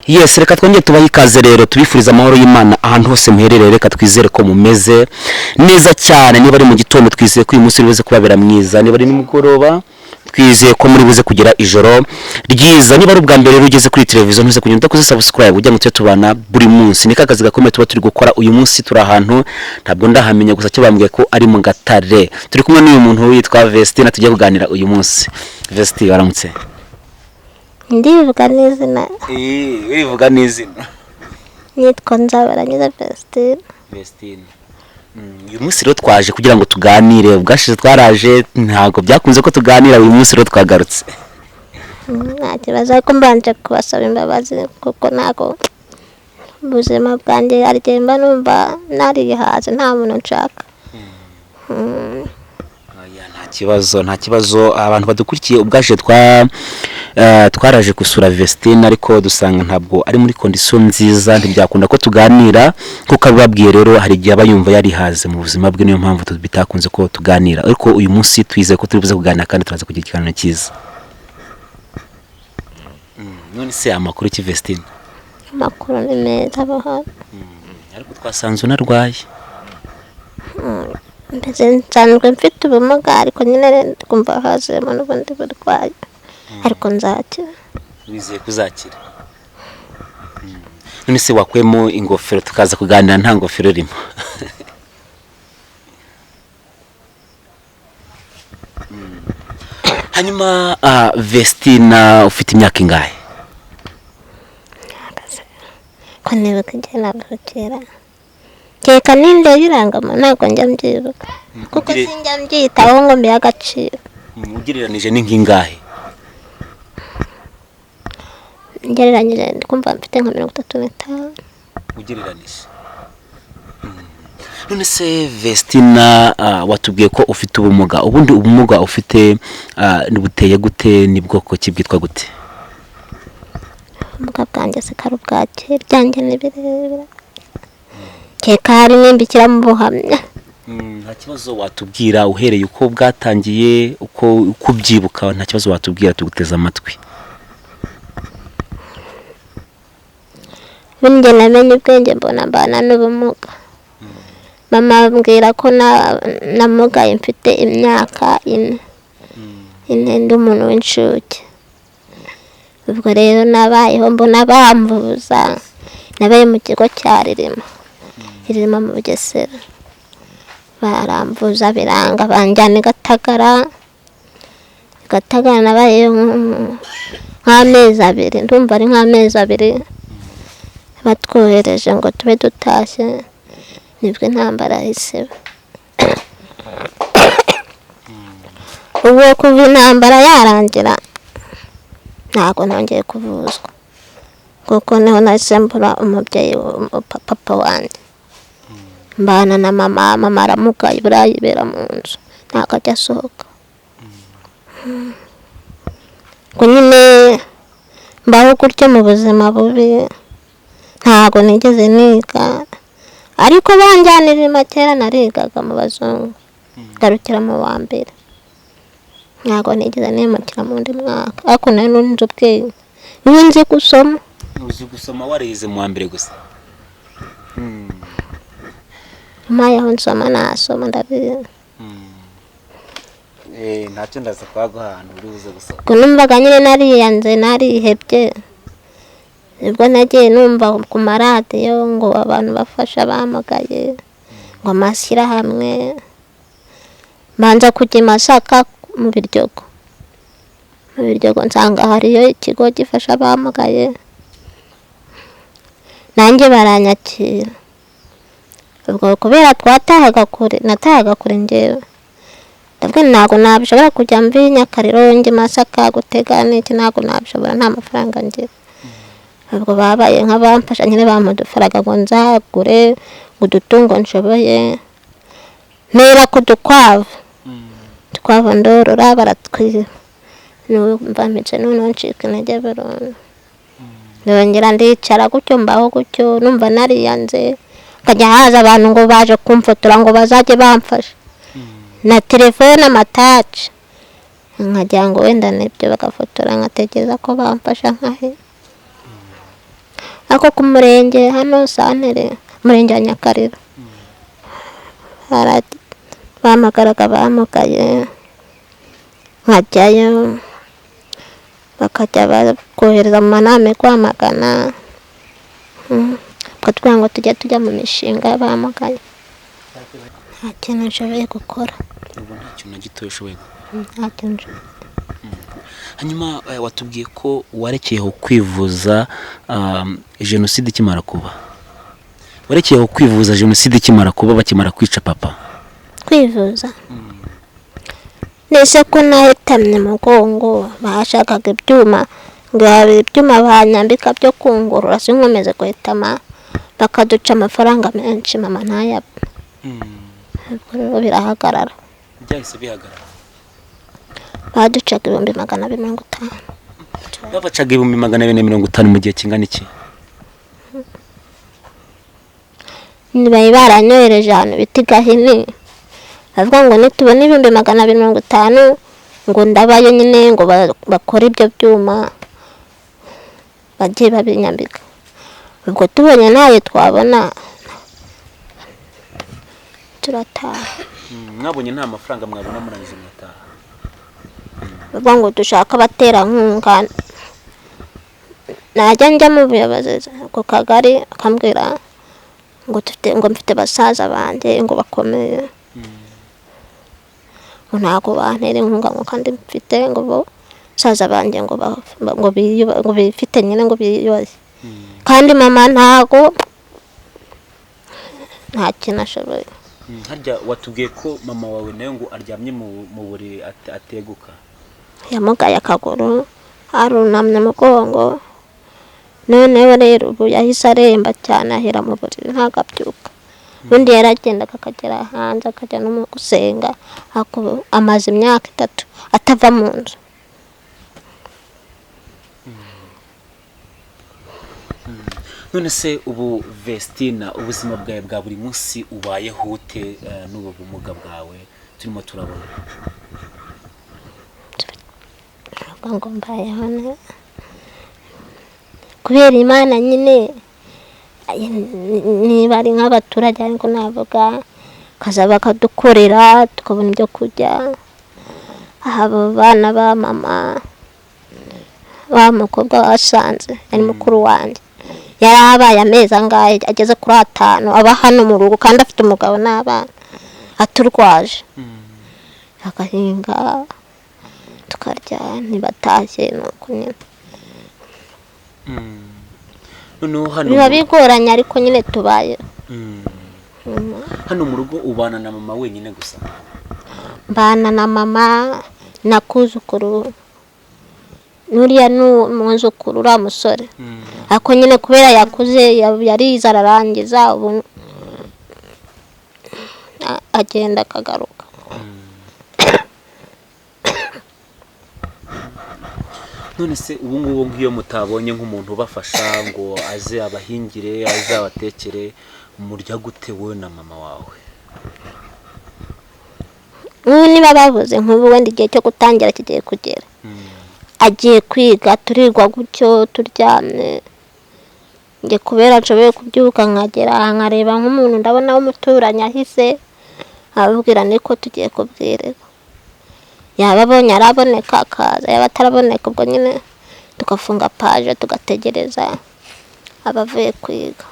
Yes, reka twongere tubahe ikaze rero, tubifuriza amahoro y'Imana ahantu hose muherereye. Reka twizere ko mumeze neza cyane. Niba ari mu gitondo, twizeye ko uyu munsi uri buze kubabera mwiza. Niba ari nimugoroba, twizeye ko muri buze kugira ijoro ryiza. Niba ari ubwa mbere rero ugeze kuri televiziyo, ntuze kugenda udakoze subscribe ujya ngo tujye tubana buri munsi. Ni kazi gakomeye tuba turi gukora. Uyu munsi turi ahantu ntabwo ndahamenya, gusa cyo bambwiye ko ari mu Gatare. Turi kumwe n'uyu muntu witwa Vestina, tugiye kuganira uyu munsi. Vesti, waramutse? Ndivuga n'izina? Urivuga n'izina. Nitwa Nzabarangiza Vestine. Vestine, uyu munsi rero twaje kugira ngo tuganire. Ubwashize twaraje ntabwo byakunze ko tuganira, uyu munsi rero twagarutse. Nta kibazo, ariko mbanje kubasaba imbabazi kuko ntabwo ubuzima bwanjye hari igihe mba numva narihaze, nta muntu nshaka. Oya, nta kibazo, nta kibazo. Abantu badukurikiye, ubwaje twaraje gusura Vestine, ariko dusanga ntabwo ari muri condition nziza, ntibyakunda ko tuganira. Kuko abibabwiye rero, hari igihe aba yumva yarihaze mu buzima bwe, niyo mpamvu bitakunze ko tuganira. Ariko uyu munsi twizeye ko turi buze kuganira kandi turaza kugira ikiganiro cyiza. None se amakuru ki, Vestine? Amakuru ni meza buhoro. Ariko twasanze unarwaye. Mbese nsanzwe mfite ubumuga, ariko nyine kumva hazemo n'ubundi burwayi, ariko nzakira. Wizeye kuzakira. None se wakuyemo ingofero tukaza kuganira nta ngofero irimo? Hanyuma Vestina, ufite imyaka ingahe? Ko nibuka igihe navukira, kereka ninde irangamuntu, ntabwo njya mbyibuka kuko sinjya mbyitaho ngo mbihe agaciro. Ugereranije ni nk'ingahe? Ngereranyije ndi kumva mfite nka 35. Ugereranije. None se Vestina, watubwiye ko ufite ubumuga. Ubundi ubumuga ufite buteye gute? Ni bwoko ki? Bwitwa gute? Ubumuga bwanjye se kari ubwa kera, ibyanjye ni birebire, kereka hari n'imbikira mu buhamya. Nta kibazo, watubwira uhereye uko bwatangiye, uko ubyibuka. Nta kibazo, watubwira, tuguteze amatwi. Ubundi njye namenye ubwenge mbona mbana n'ubumuga. Mama ambwira ko namugaye mfite imyaka 4, 4, ndi umuntu w'inshuke. Ubwo rero nabayeho mbona bamvuza, nabaye mu kigo cya Ririma, Ririma mu Bugesera, baramvuza biranga, banjyana i Gatagara. I Gatagara nabayeyo nk'amezi 2, ndumva ari nk'amezi 2, batwohereje ngo tube dutashye, nibwo intambara yahise iba. Ubwo kuva intambara yarangira ntabwo nongeye kuvuzwa, kuko niho nahise mbura umubyeyi, papa wanjye, mbana na mama. Mama aramugaye, buriya yibera mu nzu, ntabwo ajya asohoka. Ubwo nyine mbaho gutyo mu buzima bubi, ntabwo nigeze niga, ariko banjyanira kera narigaga mu bazungu, ngarukira mu wa mbere, ntabwo nigeze nimukira mu wundi mwaka, ariko nari nzi ubwenge, ubu nzi gusoma. Uzi gusoma, warize mu wa mbere gusa? Nyuma yaho nsoma, nasoma ndabizi. Ntacyo, ndaza kuhaguha ahantu uri buze gusoma. Ubwo numvaga nyine nariyanze, narihebye, nibwo nagiye numva ku maradiyo ngo abantu bafasha bamugaye, ngo amashyirahamwe, mbanza kujya i Masaka mu Biryogo. Mu Biryogo nsanga hariyo ikigo gifasha abamugaye, nanjye baranyakira. Ubwo kubera twatahaga kure, natahaga kure njyewe, ndavuga nti ntabwo nabishobora kujya mvi Nyakariro njye Masaka gutega n'iki, ntabwo nabishobora, nta mafaranga ngira. Ubwo babaye nk'abamfasha nyine, bampa udufaranga ngo nzagure udutungo nshoboye, mpera ku dukwavu. Udukwavu ndorora, baratwiba, numva mpice noneho ncika intege burundu, ndongera ndicara gutyo, mbaho gutyo, numva nariyanze. Hakajya haza abantu ngo baje kumfotora ngo bazajye bamfasha na telefone amataci, nkagira ngo wenda nibyo bagafotora, nkatekereza ko bamfasha nkahe. Ariko ku murenge hano santere, umurenge wa Nyakariro, bahamagaraga bamugaye, nkajyayo bakajya bakohereza mu manama kwamagana, bakatubwira ngo tujye tujya mu mishinga y'abamugaye. Nta kintu nshoboye gukora. Ubu nta kintu na gito ushoboye gukora? Nta kintu nshoboye. Hanyuma watubwiye ko warekeyeho kwivuza jenoside ikimara kuba. Warekeyeho kwivuza jenoside ikimara kuba, bakimara kwica papa. Kwivuza nese ko nahitamye umugongo, bashakaga ibyuma ngo habe ibyuma banyambika byo kungurura sinkomeze guhitama, bakaduca amafaranga menshi mama ntayabona. Ubwo rero birahagarara. Byahise bihagarara. Baducaga 250,000. Babacaga 250,000 mu gihe kingana iki? Bari baranyohereje ahantu bita Gahini, bavuga ngo nitubona 250,000 ngo ndabayo nyine, ngo bakore ibyo byuma bagiye babinyambika. Ubwo tubonye ntayo twabona turataha. Mwabonye nta mafaranga mwabona murangije murataha. Bavuga ngo dushaka abaterankunga, najya njya mu buyobozi ku kagari akambwira ngo dufite, ngo mfite basaza banjye ngo bakomeye, ngo ntabwo bantera inkunga, ngo kandi mfite ngo basaza banjye ngo ngo bifite nyine ngo biyubashye. Kandi mama ntago nta kintu ashoboye. Harya watubwiye ko mama wawe nawe ngo aryamye mu buriri ateguka. Yamugaye akaguru, arunamye umugongo, noneho rero ubu yahise aremba cyane, ahera mu buriri ntabwo abyuka. Ubundi yaragendaga akagera hanze akajya no gusenga, ariko amaze imyaka 3 atava mu nzu. None se ubu Vestina, ubuzima bwawe bwa buri munsi ubayeho ute n'ubu bumuga bwawe turimo turabona? Ngo mbayeho neza kubera Imana nyine, niba ari nk'abaturage ariko navuga kaza bakadukorera tukabona ibyo kurya. Abo bana ba mama wa mukobwa wasanze yari mukuru wanjye, yarabaye amezi angahe ageze kuri 5 aba hano mu rugo kandi afite umugabo n'abana, aturwaje agahinga tukarya ntibatashye nuko nyine. Noneho hano biba bigoranye ariko nyine tubaye. Hano mu rugo ubana na mama wenyine gusa? Mbana na mama na kuzukuru, nuriya n'umwuzukuru uriya musore. Ariko nyine kubera yakuze yarize ararangiza, ubu agenda akagaruka. None se ubu ngubu nk'iyo mutabonye nk'umuntu ubafasha ngo aze abahingire aze abatekere, murya gute wowe na mama wawe? Nk'ubu niba bavuze nk'ubu wenda igihe cyo gutangira kigiye kugera, agiye kwiga turirwa gutyo turyamye. Njye kubera nshoboye kubyuka nkagera aha nkareba nk'umuntu ndabona w'umuturanyi ahise ababwira niko tugiye kubwirwa, yaba abonye araboneka akaza, yaba ataraboneka ubwo nyine tugafunga paje tugategereza abavuye kwiga.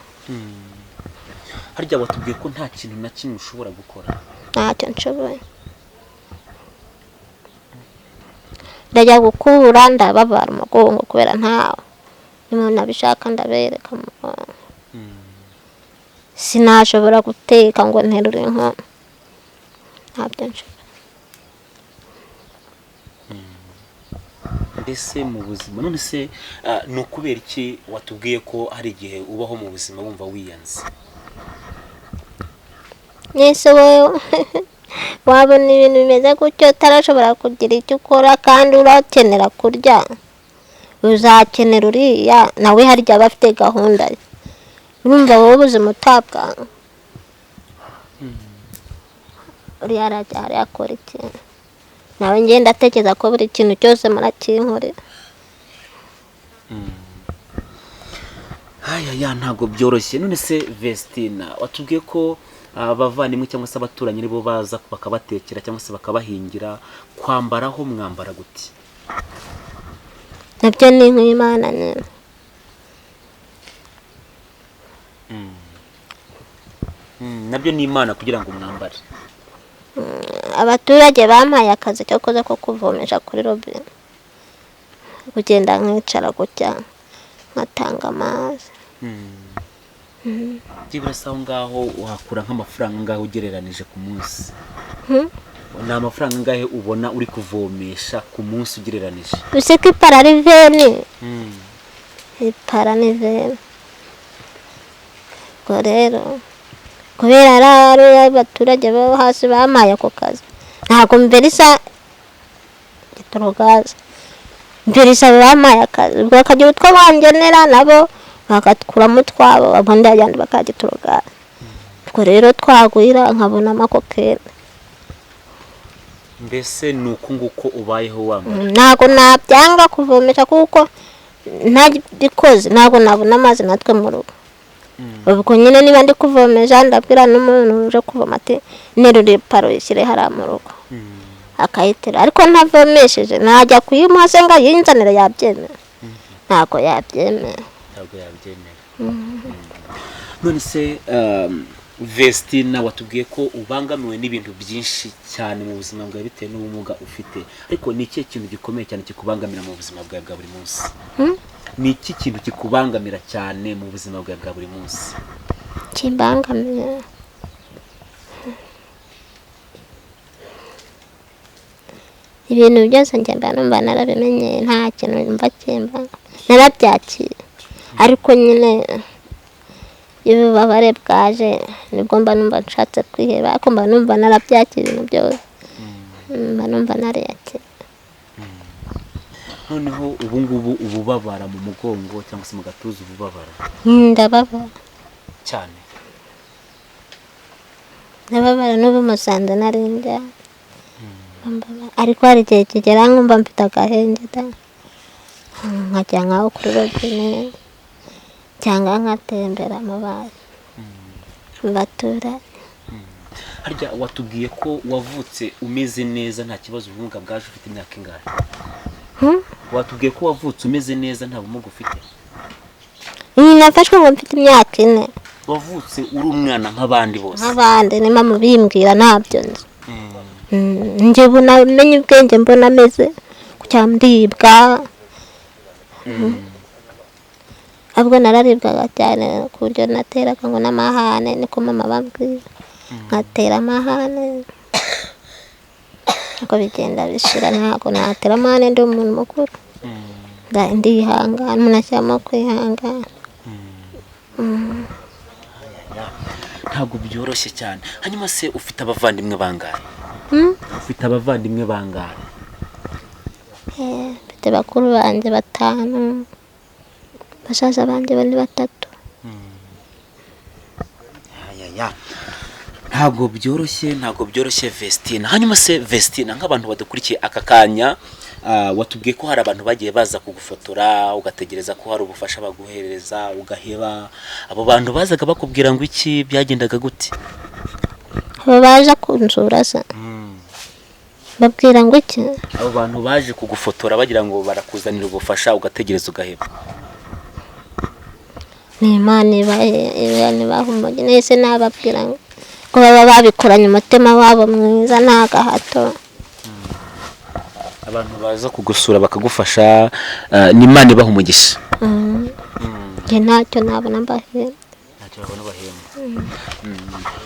Harya watubwiye ko nta kintu na kimwe ushobora gukora? Ntacyo nshoboye. Ndajya gukura ndababara umugongo kubera ntawe, niba nabishaka ndabereka umugongo. Sinashobora guteka ngo nterure inkono, ntabyo nshoboye. Mbese mu buzima none se ni ukubera iki watubwiye ko hari igihe ubaho mu buzima wumva wiyanze? Nese wowe wabona ibintu bimeze gutyo utarashobora kugira icyo ukora kandi urakenera kurya, uzakenera uriya nawe harya aba afite gahunda ye, urumva wowe ubuzima utabwanga. Uriya arajya hariya akora ikintu, nawe ngenda atekereza ko buri kintu cyose murakinkorera. Aya ntabwo byoroshye. None se Vestina, watubwiye ko abavandimwe cyangwa se abaturanyi nibo baza bakabatekera cyangwa se bakabahingira, kwambaraho mwambara gute? Nabyo ni nk'Imana nyine. Nabyo ni Imana kugira ngo mwambare. Abaturage bampaye akazi cyo kuza ko kuvomesha kuri robine, kugenda nkicara gutya nkatanga amazi. Byibura se aho ngaho uhakura nk'amafaranga angahe ugereranije ku munsi? Ni amafaranga angahe ubona uri kuvomesha ku munsi ugereranije? Uzi ko ipara ari veni, ipara ni veni. Ubwo rero kubera ari abaturage bo hasi bampaye ako kazi, ntabwo mverisa gitorogaza, mverisa bampaye akazi, ubwo bakagira utwo bangenera nabo bagakuramo utwabo, ubundi ayandi bakagitorogaza. Ubwo rero twagwira nkabonamo ako kenda. Mbese ni uku nguko ubayeho wambaye? Ntabwo nabyanga kuvomesha kuko ntabikoze ntabwo nabona amazi natwe mu rugo. Ubwo nyine niba ndi kuvomesha ndabwira n'umuntu uje kuvoma ati nterura iparo ishyire hariya mu rugo, akayitera. Ariko ntavomesheje najya kuyimuha se ngo ayinzanire yabyemera? Ntabwo yabyemera. Ntabwo yabyemera. None se Vestina, watubwiye ko ubangamiwe n'ibintu byinshi cyane mu buzima bwawe bitewe n'ubumuga ufite, ariko ni ikihe kintu gikomeye cyane kikubangamira mu buzima bwawe bwa buri munsi? Ni iki kintu kikubangamira cyane mu buzima bwawe bwa buri munsi? Kimbangamiye ibintu byose njye mba numva narabimenye, nta kintu mba kimbanga, narabyakira. Ariko nyine iyo ububabare bwaje nibwo mba numva nshatse kwiheba, ariko mba numva narabyakira ibintu byose, mba numva nariyakira. Noneho ubu ngubu ububabara mu mugongo cyangwa se mu gatuza ububabara? Ndababara cyane. Ndababara n'ubu musanze nari ndyamye, ariko hari igihe kigera nkumva mfite agahenge da, nkajya nkaho kuri robine cyangwa nkatembera mu bantu mu baturanyi. Harya watubwiye ko wavutse umeze neza nta kibazo, ubumuga bwaje ufite imyaka ingahe? Watubwiye ko wavutse umeze neza nta bumuga ufite? Nafashwe ngo mfite imyaka 4. Wavutse uri umwana nk'abandi bose? Nk'abandi, ni mama bimbwira ntabyo nzi. Njye ubu namenye ubwenge mbona ameze kucyangwa ndibwa. Ahubwo nararibwaga cyane ku buryo nateraga ngo n'amahane, niko mama bambwira, nkatera amahane, ariko bigenda bishira. Ntabwo natera amahane ndi umuntu mukuru, ndihangana, umuntu ashyiramo kwihangana. Ntabwo byoroshye cyane. Hanyuma se ufite abavandimwe bangahe? Ufite abavandimwe bangahe? Mfite bakuru banjye 5, basaza banjye bane 3. Ntabwo byoroshye, ntabwo byoroshye Vestina. Hanyuma se Vestina, nk'abantu badukurikiye aka kanya, watubwiye ko hari abantu bagiye baza kugufotora ugategereza ko hari ubufasha baguhereza ugaheba. Abo bantu bazaga bakubwira ngo iki, byagendaga gute? Abo baje kunsura se babwira ngo iki? Abo bantu baje kugufotora bagira ngo barakuzanira ubufasha ugategereza ugaheba. Ni Imana ibaha umugisha. Nese nababwira ngo ko baba babikoranye umutima wabo mwiza nta gahato. Abantu baza kugusura bakagufasha, ni Imana ibaha umugisha. Njye ntacyo nabona mbahemba. Ntacyo nabona bahemba.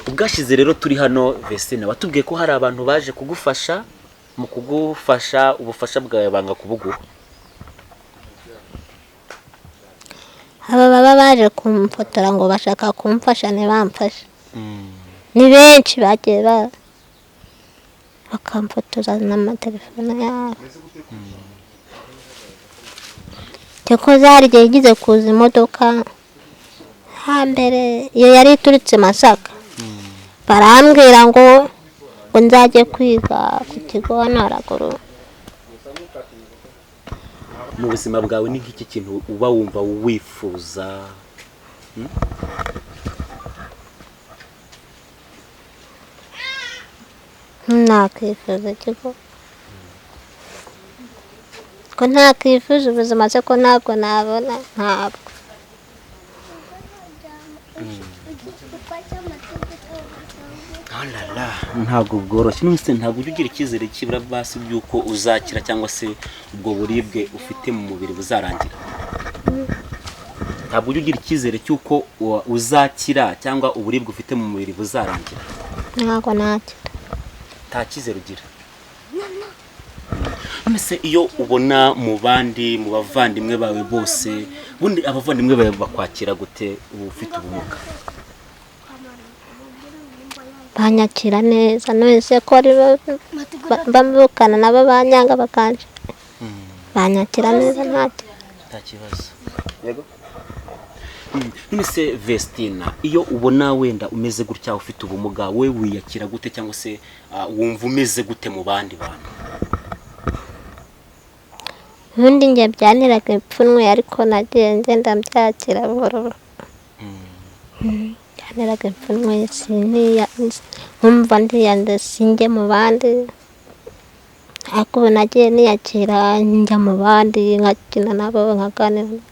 Ubwashize rero turi hano Vestina, watubwiye ko hari abantu baje kugufasha, mu kugufasha ubufasha bwawe banga kubuguha. Aba baba baje kumfotora ngo bashaka kumfasha ntibamfashe. Ni benshi bagiye bakamfotoza n'amatelefone yabo. Cyakoze hari igihe igize kuza imodoka hambere, iyo yari iturutse Masaka, barambwira ngo nzajye kwiga ku kigo hano haruguru. Mu buzima bwawe ni nk'iki kintu uba wumva wifuza? Nakwifuza iki ko ko ntakwifuza ubuzima se ko ntabwo nabona ntabwo. Ntabwo bworoshye. None se ntabwo ujya ugira icyizere kibura basi by'uko uzakira cyangwa se ubwo buribwe ufite mu mubiri buzarangira? Ntabwo ujya ugira icyizere cy'uko uzakira cyangwa uburibwe ufite mu mubiri buzarangira? Ntabwo nakira. Nta cyizere ugira. None se iyo ubona mu bandi, mu bavandimwe bawe bose, bundi abavandimwe bawe bakwakira gute uba ufite ubumuga? Banyakira neza, none ko ari bamvukana nabo banyanga bakanje. Banyakira neza nta kibazo. Yego. None se Vestina, iyo ubona wenda umeze gutya ufite ubumuga, we wiyakira gute cyangwa se wumva umeze gute mu bandi bantu? Ubundi njye byaniraga ipfunwe, ariko nagiye ngenda mbyakira buhoro. Byaniraga ipfunwe, nkumva ndiyande sinjye mu bandi, ariko ubu nagiye niyakira njya mu bandi nkakina nabo nkaganira.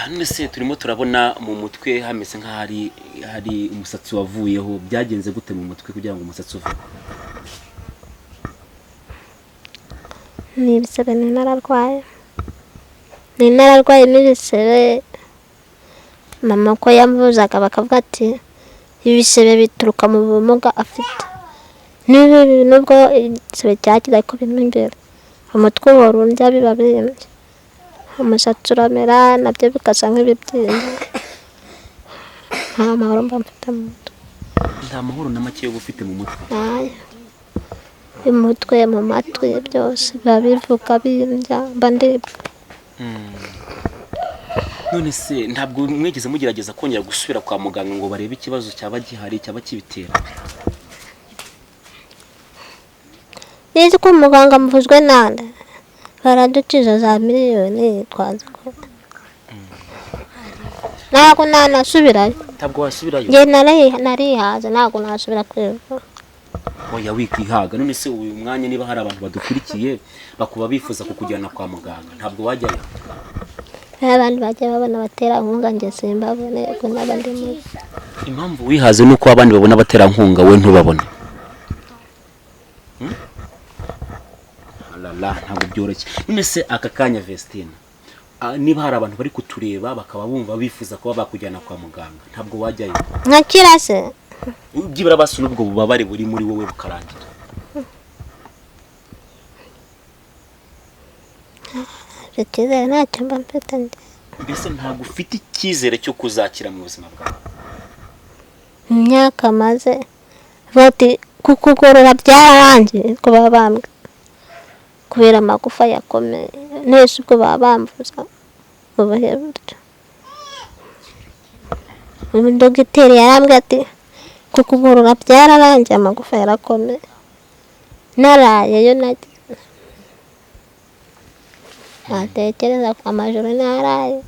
None se turimo turabona mu mutwe hameze nk'ahari hari umusatsi wavuyeho, byagenze gute mu mutwe kugira ngo umusatsi uve? Ni ibisebe nararwaye, ni nararwaye n'ibisebe. Mama ko yamvuzaga bakavuga ati ibisebe bituruka mu bumuga afite, nubwo igisebe cyakize ariko birimo imbere, umutwe uhora undya biba bimbye, umusatsi uramera nabyo bigasa nk'ibibyimba. Nta mahoro mba mfite mu mutwe. Nta mahoro na make yo ufite mu mutwe? Ntayo. Umutwe, mu matwi, byose biba bivuga bimbya, mba ndibwa. None se ntabwo mwigeze mugerageza kongera gusubira kwa muganga ngo barebe ikibazo cyaba gihari cyaba kibitera? Nizi ko muganga mvuzwe nande baraduciza za miliyoni twanze ko ntabwo nanasubirayo. Ntabwo wasubirayo? Njye narihaze, ntabwo nasubira kwivuza. Oya, wikihaga. None se uyu mwanya niba hari abantu badukurikiye bakuba bifuza kukujyana kwa muganga, ntabwo wajyayo? Abandi bajya babona abaterankunga, njye simbabone, ubwo n'abandi muri. Impamvu wihaze nuko abandi babona abaterankunga we ntubabone. Alala, ntabwo byoroshye. None se aka kanya Vestina, niba hari abantu bari kutureba bakaba bumva bifuza kuba bakujyana kwa muganga, ntabwo wajyayo? Nkakira se? Byibura basi n'ubwo bubabare buri muri wowe bukarangira. Icyizere ntacyo mba mfite. Mbese ntabwo ufite icyizere cyo kuzakira mu buzima bwawe? Imyaka maze bati kukugorora byararangiye ko baba bambwe kubera amagufa yakomeye, nese ubwo baba bamvuza ubuhe buryo? Dogiteri yarambwiye ati kukugorora byararangiye, amagufa yarakomeye, narayeyo nagiye natekereza amajoro naraye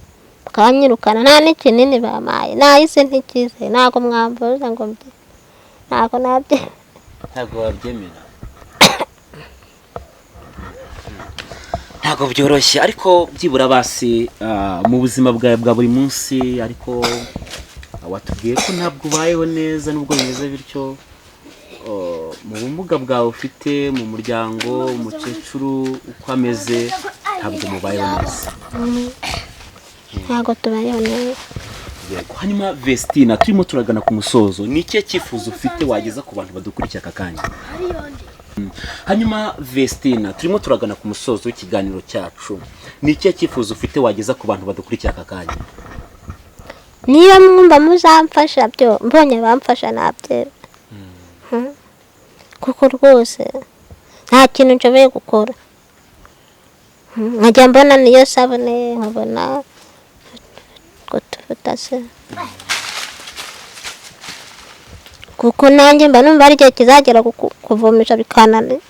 bakanyirukana, nta n'ikinini bamaye, nahise ntikize, ntabwo mwamvuza ngo ntabwo nabye, ntabwo wabyemera. Ntabwo byoroshye, ariko byibura basi mu buzima bwawe bwa buri munsi, ariko watubwiye ko ntabwo ubayeho neza nubwo bimeze bityo, mu bumuga bwawe ufite mu muryango, umukecuru uko ameze, ntabwo mubayeho neza. Ntabwo tubayeho neza. Yego. Hanyuma Vestina, turimo turagana ku musozo, ni ikihe cyifuzo ufite wageza ku bantu badukurikiye aka kanya? Hanyuma Vestina, turimo turagana ku musozo w'ikiganiro cyacu, ni ikihe cyifuzo ufite wageza ku bantu badukurikiye aka kanya? Niba mwumva muzamfasha byo mbonye bamfasha nabyera, kuko rwose nta kintu nshoboye gukora. Nkajya mbona niyo sabune, nkabona tuvuta se, kuko nanjye mba numva ari igihe kizagera kuvumisha bikananira.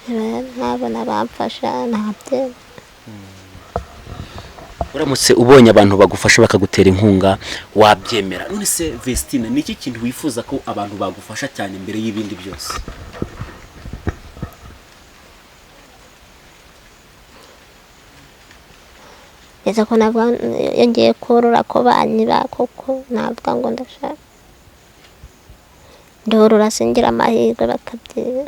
Nabona bamfasha ntabyemera. Uramutse ubonye abantu bagufasha bakagutera inkunga wabyemera. None se Vestine, ni iki kintu wifuza ko abantu bagufasha cyane mbere y'ibindi byose? Ese ko navuga iyo ngiye korora ko banyiba koko, navuga ngo ndashaka ndorora singira amahirwe bakabyiba.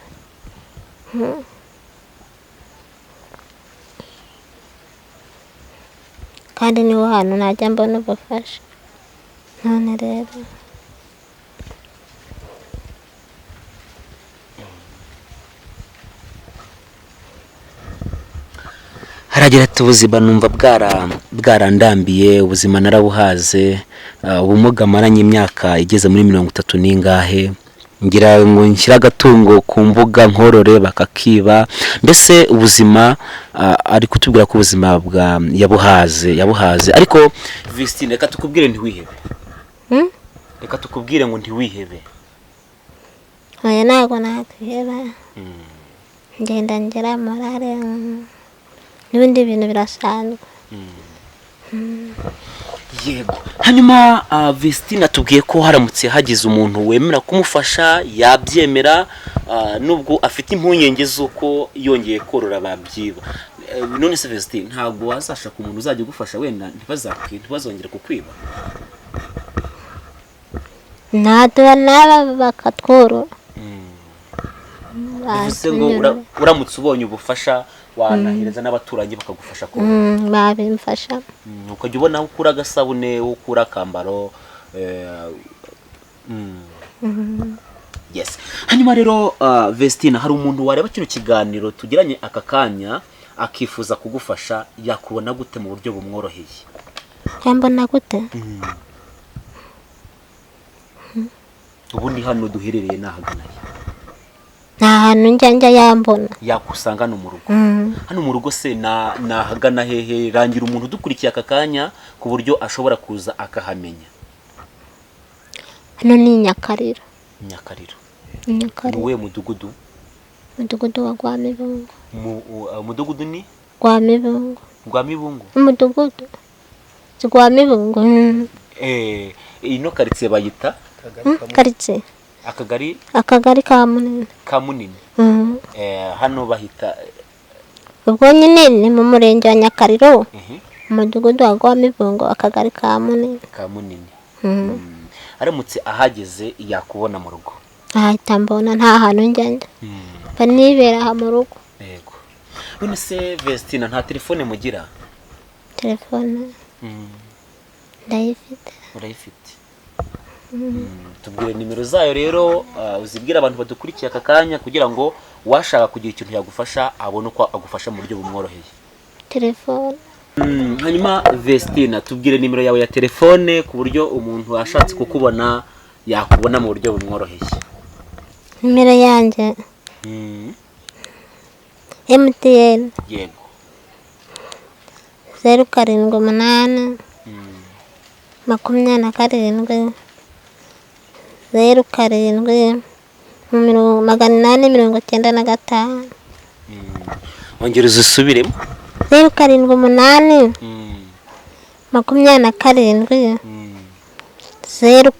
Kandi niho hantu najya mbona ubufasha. None rero Haragira ati ubuzima numva bwarandambiye, ubuzima narabuhaze, ubumuga maranye imyaka igeze muri 30 n'ingahe, ngira ngo nshyire agatungo ku mbuga nkorore bakakiba. Mbese ubuzima ari kutubwira ko ubuzima bwa yabuhaze. Ariko Vestine, reka tukubwire ntiwihebe. Reka tukubwire ngo ntiwihebe. Oya, ntabwo nakwiheba. Ngenda ngera morale, n'ibindi bintu birasanzwe. Yego. Hanyuma Vestine atubwiye ko haramutse hagize umuntu wemera kumufasha yabyemera, nubwo afite impungenge z'uko yongeye korora babyiba. None se Vestine, ntabwo wazashaka umuntu uzajya ugufasha wenda ntibazongere kukwiba? Ntaduha n'aba bakatworora. Bivuze ngo uramutse ubonye ubufasha wanahereza n'abaturanyi bakagufasha korora. Babimfasha. Ukajya ubona aho ukura agasabune, aho ukura akambaro. Yes. Hanyuma rero Vestine, hari umuntu wareba kino kiganiro tugiranye aka kanya akifuza kugufasha, yakubona gute mu buryo bumworoheye? Yambona gute? Ubundi hano duherereye nahagana he? Nta hantu njya yambona. Yakusanga hano mu rugo. Hano mu rugo se nahagana hehe? Rangira umuntu udukurikiye aka kanya ku buryo ashobora kuza akahamenya. Hano ni Nyakariro. Nyakariro. Nyakariro. Ni uwuhe mudugudu? Umudugudu wa Rwamibungo. Umudugudu ni? Rwamibungo. Rwamibungo. Umudugudu Rwamibungo. Ino karitsiye bayita? Karitsiye. Akagari? Akagari ka Munini. Ka Munini. Hano bahita ubwo nyine ni mu murenge wa Nyakariro. Umudugudu wa Rwamibungo, akagari ka Munini. Ka Munini. Aramutse ahageze yakubona mu rugo. Ahita mbona, nta hantu njya. Mba nibera aha mu rugo. Yego. None se Vestine, nta telefone mugira? Telefone ndayifite. Urayifite? Tubwire nimero zayo rero, uzibwire abantu badukurikiye aka kanya kugira ngo washaka kugira ikintu yagufasha abone uko agufasha mu buryo bumworoheye. Telefone. Hanyuma Vestine, tubwire nimero yawe ya telefone ku buryo umuntu ashatse kukubona yakubona mu buryo bumworoheye. Nimero yanjye MTN. Yego. 0 7 8 27 0 7 895. Ongera uzisubiremo. 0 7 8 27 0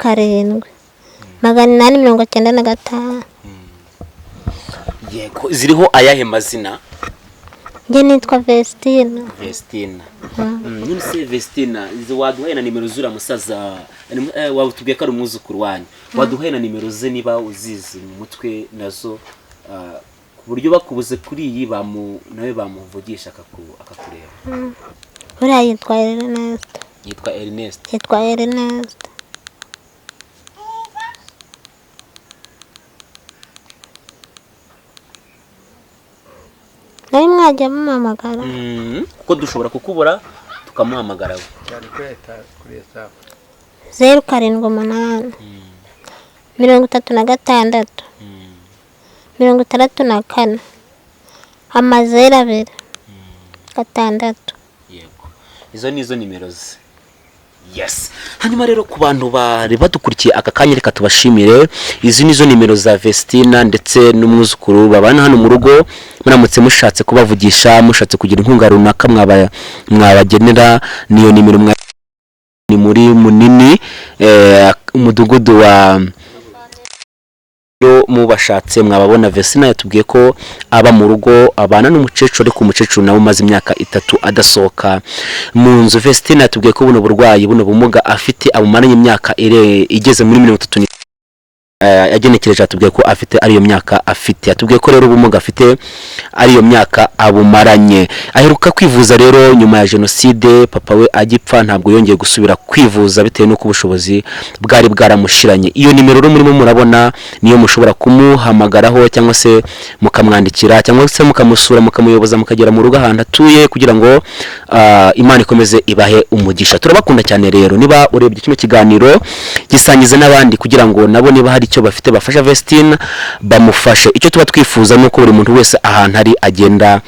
7 895. Yego, ziriho ayahe mazina? Njye nitwa Vestine. Vestine. None se Vestine, waduhaye na nimero zura musaza, watubwiye ko ari umwuzukuru wanyu. Waduhaye na nimero ze niba uzizi mu mutwe nazo, ku buryo bakubuze kuri iyi nawe bamuvugisha akakureba. Buriya yitwa Ernest. Yitwa Ernest. Yitwa Ernest. Nari mwajya mumuhamagara. Kuko dushobora kukubura tukamuhamagara. 0 7 8 36 64 0 2 6. Yego. Izo nizo nimero ze. Yes. Hanyuma rero ku bantu bari badukurikiye aka kanya, reka tubashimire. Izi nizo nimero za Vestina ndetse n'umwuzukuru babana hano mu rugo. Muramutse mushatse kubavugisha, mushatse kugira inkunga runaka mwabagenera, niyo nimero ni muri Munini, umudugudu wa rero mubashatse mwababona. Vestina yatubwiye ko aba mu rugo, abana n'umukecuru, ariko umukecuru nawe umaze imyaka 3 adasohoka mu nzu. Vestina yatubwiye ko buno burwayi, buno bumuga afite, abumaranye imyaka igeze muri 30, yagenekereje atubwiye ko afite ariyo myaka afite. Yatubwiye ko rero ubumuga afite ariyo myaka abumaranye. Aheruka kwivuza rero nyuma ya jenoside, papa we agipfa ntabwo yongeye gusubira kwivuza bitewe n'uko ubushobozi bwari bwaramushiranye. Iyo nimero rero murimo murabona niyo mushobora kumuhamagaraho, cyangwa se mukamwandikira, cyangwa se mukamusura, mukamuyoboza mukagera mu rugo ahantu atuye, kugira ngo Imana ikomeze ibahe umugisha. Turabakunda cyane rero. Niba urebye kino kiganiro, gisangize n'abandi kugira ngo nabo niba hari icyo bafite bafasha Vestine bamufashe. Icyo tuba twifuza ni uko buri muntu wese ahantu ari agenda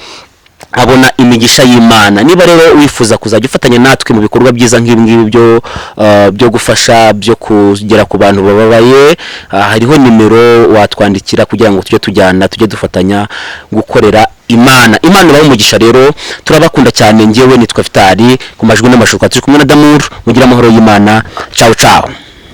abona imigisha y'Imana. Niba rero wifuza kuzajya ufatanya natwe mu bikorwa byiza nk'ibi ngibi byo gufasha, byo kugera ku bantu bababaye, hariho nimero watwandikira kugira ngo tujye tujyana, tujye dufatanya gukorera Imana. Imana ibahe umugisha rero, turabakunda cyane. Ngewe nitwa Vitali ku majwi n'amashuka, turi kumwe na Damur. Mugire amahoro y'Imana. Ciao ciao.